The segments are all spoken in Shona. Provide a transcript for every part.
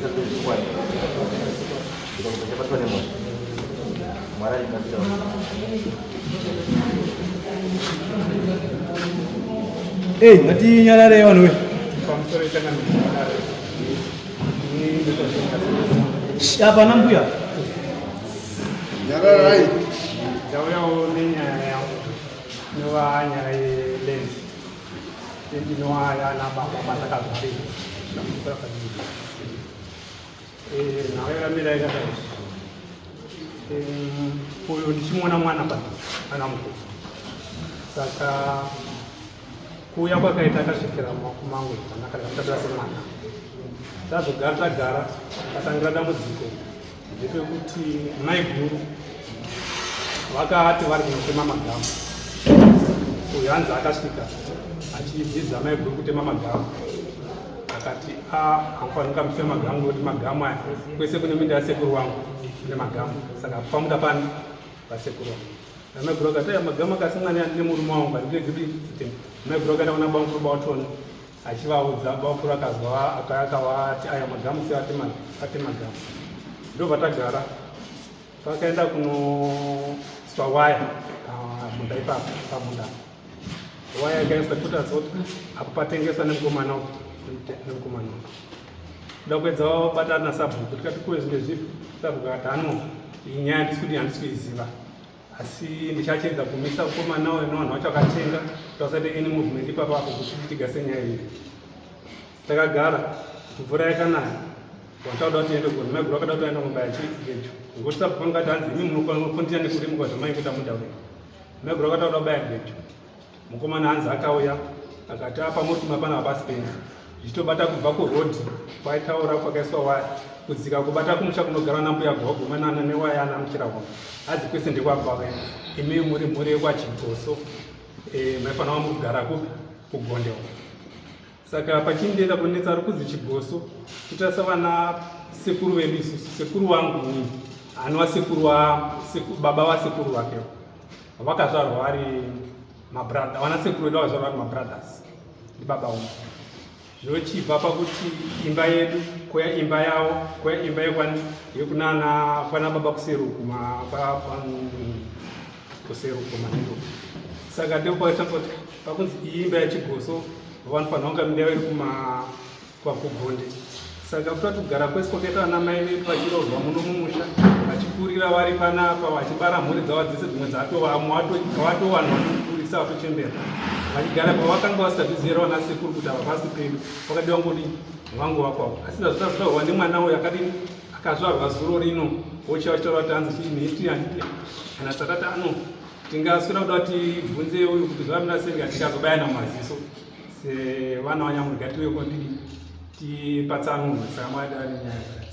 Ndezvechokwadi. Ndikakuti chabatwa nemhosva. Mwari achibatsira. Hey, ngatinyarare vanhu we. Pamusoro ichangamidare. Apa nambuya. Nyararai. Ndauyawo nenyaya yangu inova nyaya yeland. Inova yana baba patakazvarira. Eh, nhau yakamira yakadai. Eh, uyu ndichimuona mwana pa ana mukuru. Saka kuuya kwakaita akasvikira mumaoko mangu zvakanaka ndakamutabira semwana. Tazogara tagara patangira dambudziko ndepekuti maiguru vakati vari kunotema magamu. Uyu hanzi akasvika achidzidza maiguru kutema magamu akati a hamufaniri kukamisa magamu nekuti magamu aya kwese kune minda yasekuru wangu kune magamu saka pamuda pani vasekuru wangu Maiguru akati aya magamu akasimwa nemurume wangu handiregi kuti maiguru akaenda kuna bamukuru bautoni achivaudza bamukuru akazwa akavati aya magamu se ate magamu ndobva tagara vakaenda kunoiswa waya pamunda ipapo pamunda waya yakaiswa totaziva kuti apo patengeswa nemukomana nemukomana kuda kuedza vabatana nasabhuku tikati kuwe zvinge zvipi sabhuku akati ano iyi nyaya handisi kuti handisi kuiziva asi ndichachiedza kumisa mukomana uyo nevanhu vacho akatenga kuti vasaite any movement ipapo apo kuti tigase nyaya iyi Takagara mvura yakanaya watakuda kuti tiende kuno maiguru akada kuti aenda kumba yachigejo ngokuti sabhuku angati hanzi imi munokontina nekurima kwazvamaikuita munda wenyu maiguru akati akuda kubaya gejo mukomana hanzi akauya akati apa muri kuma pana hapasi penyu zvichitobata kubva kurodhi kwaitaura kwakaiswa waya kudzika kubata kumusha kunogara nambuya gogo manana newaya ana muchirahoma hanzi kwese ndekwabva wena imi muri mhuri yekwachigoso eh, maifanira kugara kupi kugonde uko Saka pachindienda kunetsa ari kunzi Chigoso kuita savana sekuru vedu isusu sekuru vangu ini anova sekuru wa seku, baba vasekuru vake vakazvarwa vari mabrother vana sekuru vedu vakazvarwa vari mabrothers ndibaba vangu zvochibva pakuti imba yedu koya imba yavo koya imba yekwani yekunana kwana baba kuseruku kuseruku manero saka ndopakatanga pakunzi iyi imba yachigoso vanofanira kunga minda iri kuma kwakugonde saka kutoti kugara kwese kwakaita vana mai vedu vachiroorwa muno mumusha vachikurira vari panapa vachibara mhuri dzavo dzese dzimwe dzatovamo vatovanhu vatokurisa vatochembera vachigara pavakanga vasingazviziva vana sekuru kuti ava pasi pedu vakadiwa ngodii vangu vakwavo asi ndazvitaurwa nemwana uyo akadini akazvarwa zuro rino wochiva vachitaura kuti hanzi chii ministry handiti kana sakati ano Tingaswera kuda kuti bvunze uyu kuti zvamira sei tikazobayana mumaziso sevana vanyamurga tiuye kondidi tipatsanurwe saka mwadari nyaya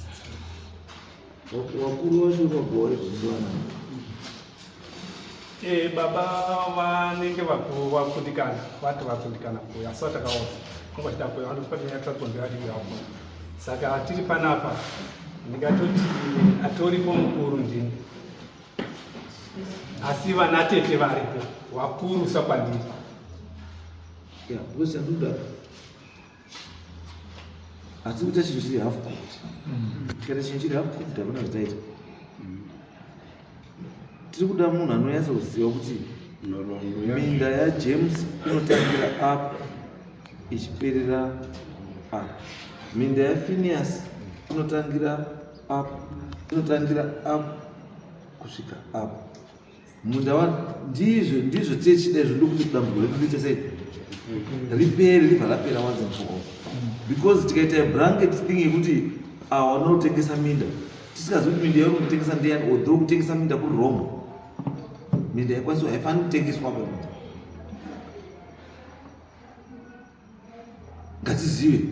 Wakuru wacho vagore zvindowana. Eh, baba vanenge vakundikana vati vakundikana kuuya asi vatakaona vanga vachida kuuya vandofuka nyaya transport yavati kuuya saka tiri panapa ndingatoti atoripo mukuru ndini asi vana tete varipo vakurusa kwandiri yeah, because andoda asi kuita chinhu chiri half cooked tikaita chinhu chiri half cooked hapana zvitaita tiri kuda munhu anonyatsa kuziva kuti minda yajames inotangira up ichiperera up minda yafinias inotangira up inotangira up kusvika up munda wa ndizvo ndizvo tichida izvo ndokuti dambudziko redu riite sei ripere ribva rapera once and for all because tikaita blanket thing yekuti awa vanotengesa minda tisingazivi kuti minda yauri kutengesa ndeyani although kutengesa minda kuri wrong minda yaikwanisa haifaniri kutengeswa pa minda ngatizive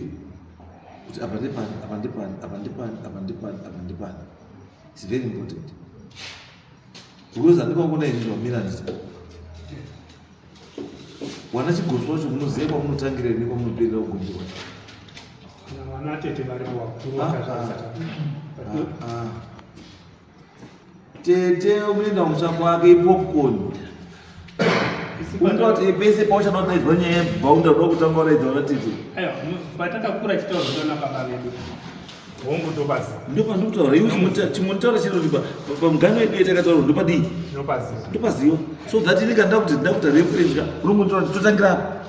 kuti apa ndepani apa ndepani apa ndepani apa ndepani apa ndepani its very important because handikwakuona izvi zvamira nditi wana chigoso wacho munoziva kwamunotangira nekwamunoperera kugonje kwacho vana tete varipo vakuru vakazvarisa ah, ah. Tete unoenda kumusha kwake popcorn. Unoti pese pauchada kudaidzwa nyaya yebhaunda unoda kutanga wadaidza vana tete. Aiwa, patakakura chitaura na baba vedu. Hongu, topaziva. Ndopandikutaura iwe, chimutaura chero kuti pamugano wedu yatakataura ndopadii? Tinopaziva. Ndopaziva, so that ini kana ndakuti ndakuita reference ka, unongotaura kuti totangira apa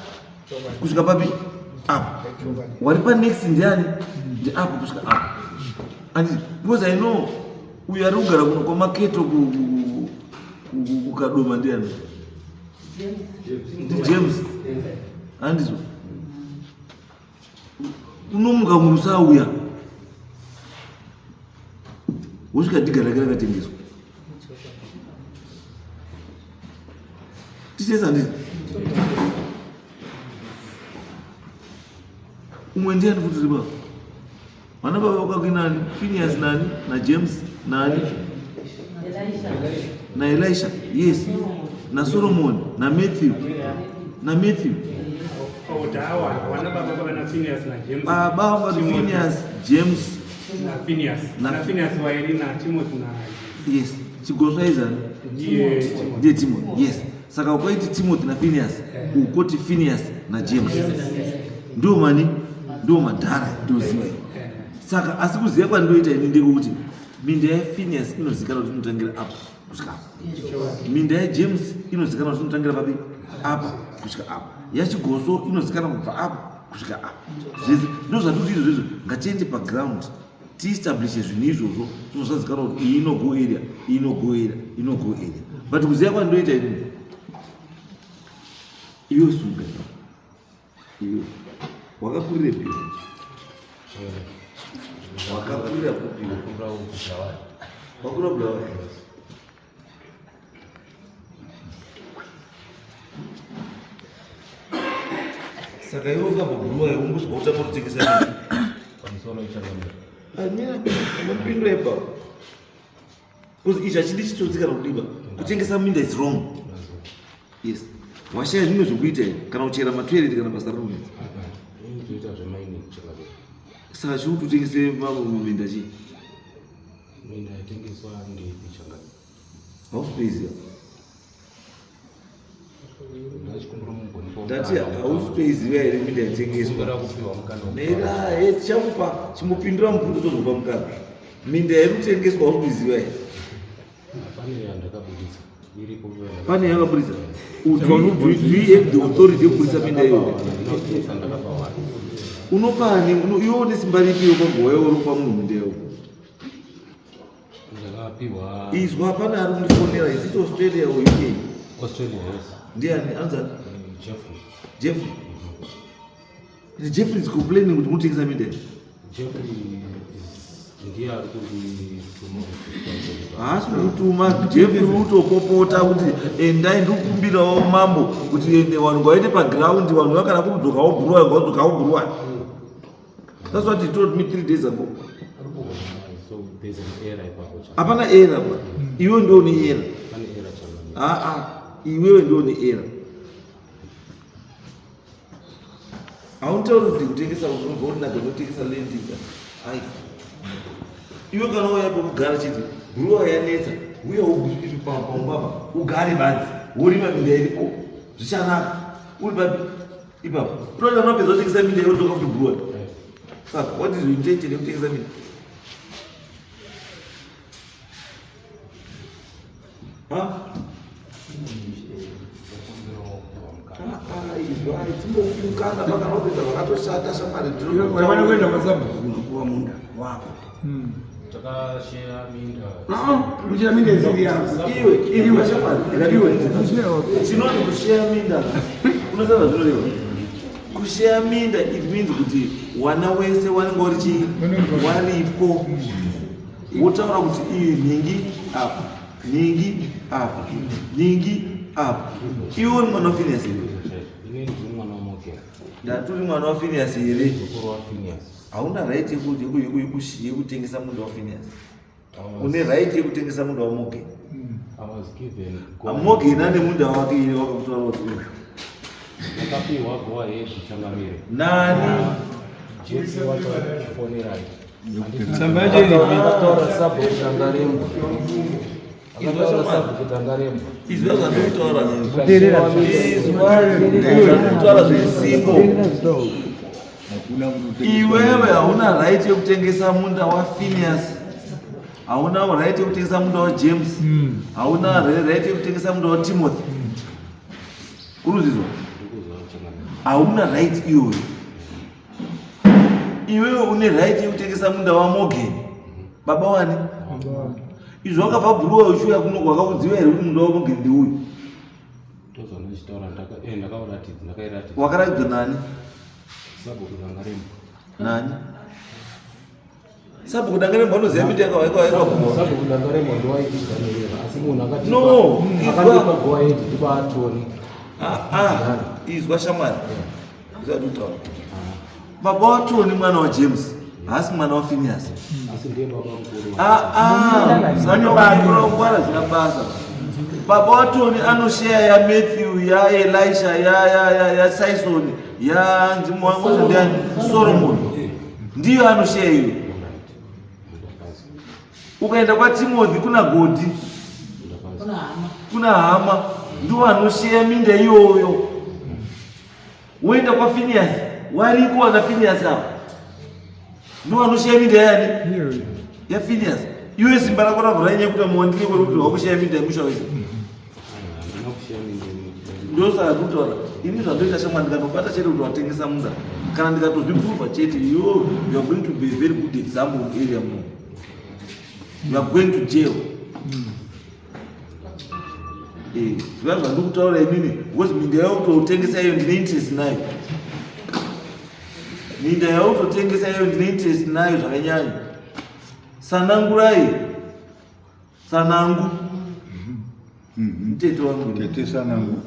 kusvika papi? Apa. Wari panext ndiani? Ndiapo kusvika apa, and because I know uyu ari kugara kuno kwamaketo kukadoma ndiani? NdiJames, handizvo? Unomuka murusauya wosvika dhiga rake rakatengeswa. Tichesa, handiti? Umwe ndiani futi ripa? Vana baba vakwake nani? Phineas nani? NaJames nani? NaElisha, yes, naSolomon, naMatthew, naMatthew. Odawa wana baba vana Phineas naJames. Baba vari Phineas, James. NaPhineas. NaPhineas wairi naTimothy na Yes, chigosva izani? Ndiye Timothy. Ndiye Timothy, yes. Saka ukaiti Timothy naPhineas, ukoti Phineas naJames ndo mani, ndo madhara ndoziva iwo. Saka asi kuziva kwandoita ini ndekuti minda yaPhineas inozikanwa kuti inotangira apa kusvika apa, minda yaJames inozikanwa kuti inotangira papi? Apa kusvika apa, yachigoso inozikanwa kubva apa kusvika apa. Zvese ndo zvatikuti izvo zvezvo ngatiende paground tiestablishe zvinhu izvozvo, zvinozvazikanwa kuti iyi inogo area, iyi inogo area, inogo area. But kuziva kwandoita ini, iwe sunga, iwe wakakurira wakakurira kupi? Wakura Bulawayo. Saka iwe ukabva Bulawayo umbosvika utanga kutengesa? Pamusoro ichangamira. Amira, unopindura ipapo, because ichi hachidi chitsotsi kana kudiba. Kutengesa minda is wrong, yes. Washaya zvimwe zvokuita here kana kuchera matoilet kana basa rinonetsa? Inotoita zvemining, changamira. Saka chikuti utengese mamwe muminda chii? Minda yatengeswa ndeipi, changamira? Hausi kutoiziva. Ndachikumbira mumbonipa. Ndati hausi kutoiziva here minda yatengeswa? Kumbira kupiwa mukana. Mera, tichakupa. Chimbopindura mubvunzo, tozokupa mukana. Minda iri kutengeswa hausi kuiziva here? Pane yandakabudisa iripo. Pane yakabudisa? Do you have the authority yekubudisa minda iyoyo? Ndinobudisa, ndakapa wani. Unopani? Iwe une simba ripi yokwagowaiwo uri kupa munhu minda iyoyo? Ndakapiwa. Izwa, pane ari kundifonera. Is it Australia or UK? Australia, yes. Ndiani anzani? Jeffrey. Jeffrey. Jeffrey is complaining kuti munotengesa minda iyi. Jeffrey is ndiye ari kundituma. Haasi kutuma Jeffrey, utopopota kuti endai, ndikukumbirawo mambo kuti ende vanhu ngavaende paground, vanhu vakana kudzokawo Bulawayo, ngavadzokawo Bulawayo. That's what he told me 3 days ago. So there's an error ipapo, changamira. Hapana error ba, iwe ndo une error. Pane error, changamira. Aa, iwewe ndo une error. Hauntauri kuti kutengesa, unobva kuti nabva kutengesa land ka. Ai, iwe kana uya pekugara chete, Bulawayo yanetsa, uya pambapa ugare badzi, worima minda iripo, zvichanaka. Uri papi ipapo? Unoona, unopedza kutengesa minda, yodzoka kuti Bulawayo. Saka what is your intention yekutengesa minda? Ha? Izwa, timbokukana pakanopedza zvakatoshata, shamwari. Waifana kuenda kwasabhuku kunopuwa munda wako. Takasheya minda. Kuchera minda isiri yako. Iwe, iwe, shamwari, chinonzi kusheya minda unoziva zvinoreva? Kusheya minda, it means kuti wana wese wanenge uri chii, waripo, wotaura kuti iyi nhingi apa, nhingi apa, nhingi apa. Iwe uri mwana waPhineas here? Inini ndiri mwana wamokera. Ndaturi mwana waPhineas here? Mukuru waPhineas. Hauna right yekutengesa munda waPhineas. Une right yekutengesa munda waMorgan? I was given go. Morgan ane munda wake ine wakakutaura kuti uyu. Ndakapiwa go ahead, changamire. Nani? Jeffrey wacho achifonerai. Tsamba yacho iripi? Akataura sabhuku Dangarembwa, akataura sabhuku Dangarembwa. Izwa zvandikutaura. Teerera. Izwa zvandikutaura zvesimbo. Iwewe hauna right yekutengesa munda waPhineas, hauna right yekutengesa munda waJames, hauna right yekutengesa munda waTimothy. Urikuzvizwa? Hauna right iyoyo. Iwewe une right yekutengesa munda waMorgan, baba wani? Izvo wakabva Bhuruwa uchiuya kuno, wakaudziwa here kuti munda waMorgan ndeuyu? Ndozvandichitaura, ndakauratidza, ndakairatidza. Wakaratidzwa nani? Sabhuku Dangarembwa. Nani? Sabhuku Dangarembwa anoziva miti yakawaikwa? Sabhuku Dangarembwa ndowaitiganirira, asi munhu akatipa No, akandipa go ahead ndibaatoni. Ah, ah, izwa shamwari, izwa kutaura. Baba waToni mwana waJames, haasi mwana waPhineas. Asi ndiye baba mukuru. Ah, ah, sanongwara zvina basa. Baba waToni anosheya yaMatthew, yaElisha, yaSaison, yanzimwandiani, Solomon, ndiyo anosheya iwe. Ukaenda kwaTimothy, kuna Godi, kuna hama, ndiwo anosheya minda iyoyo. Woenda kwaPhineas, wariko wana Phineas ava, ndiwo anosheya minda yani yaPhineas. Iwe simba rako rabva rainyaya kuita muwandire kwekuti wakusheya minda yemusha wese. Handina kusheya minda. Ndosaka kutaura ini zvandoita shamwa, ndikanobata chete kuti watengesa munda, kana ndikatozviprova chete, you are going to be a very good example area muno. You are going to jail. Zviva zvandiri kutaura inini, because minda yautotengesa iyo ndine interest nayo. Minda yautotengesa iyo ndine interest nayo zvakanyanya. Sanangurai, sanangu, mutete wangu. Tete sanangu.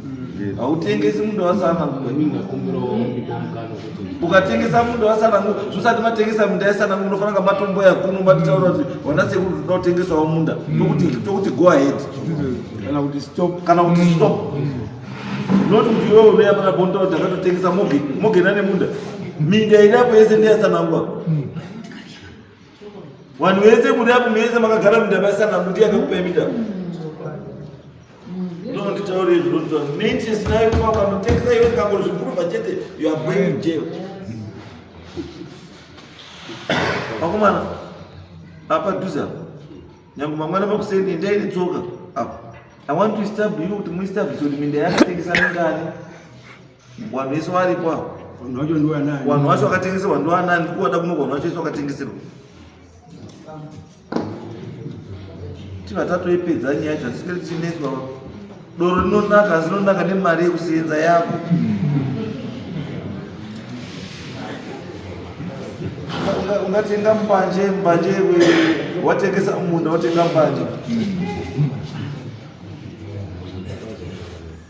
Hautengesi munda wasanangu. Ini ndakumbirawo ndipo mukana kuti Ukatengesa munda wasanangu, zvisati matengesa minda yasanangu, unofanira matombo yakuno matitaura kuti wana sekuru, toda kutengesawo munda, tokuti go ahead kana kuti stop. Kana kuti stop, not kuti iwewe unoya pana bonda kuti ndakatotengesa. Mogena nemunda, minda iri apo yese ndeyasanangu apa. Vanhu vese muri apo mese makagara minda masanangu, ndiye akakupai minda. No, nditaure izvo neinterest nayo. Kwakanotengesa iwe, ndikangozviprova chete, you are going to jail. Vakomana, apa dhuze apa, nyange mangwana makuseni, endai netsoka apa. I want to establish you kuti muestablish kuti minda yakatengesa mingani, vanhu vese varipo apa. Vanhu vacho ndiwanani? Vanhu vacho vakatengeserwa ndiwanani? Kuwada kuno, vanhu vacho vese vakatengeserwa, tibva tatoipedza nyaya. Zvatisingeri tichineswa, doro rinonaka, asi rinonaka nemari yekusenza yako. Ungatenga mbanje, mbanje watengesa munda, watenga mbanje.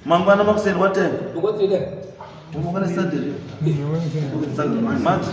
Mangwana makuseni, what time? Mangwana Sunday. Sunday. March.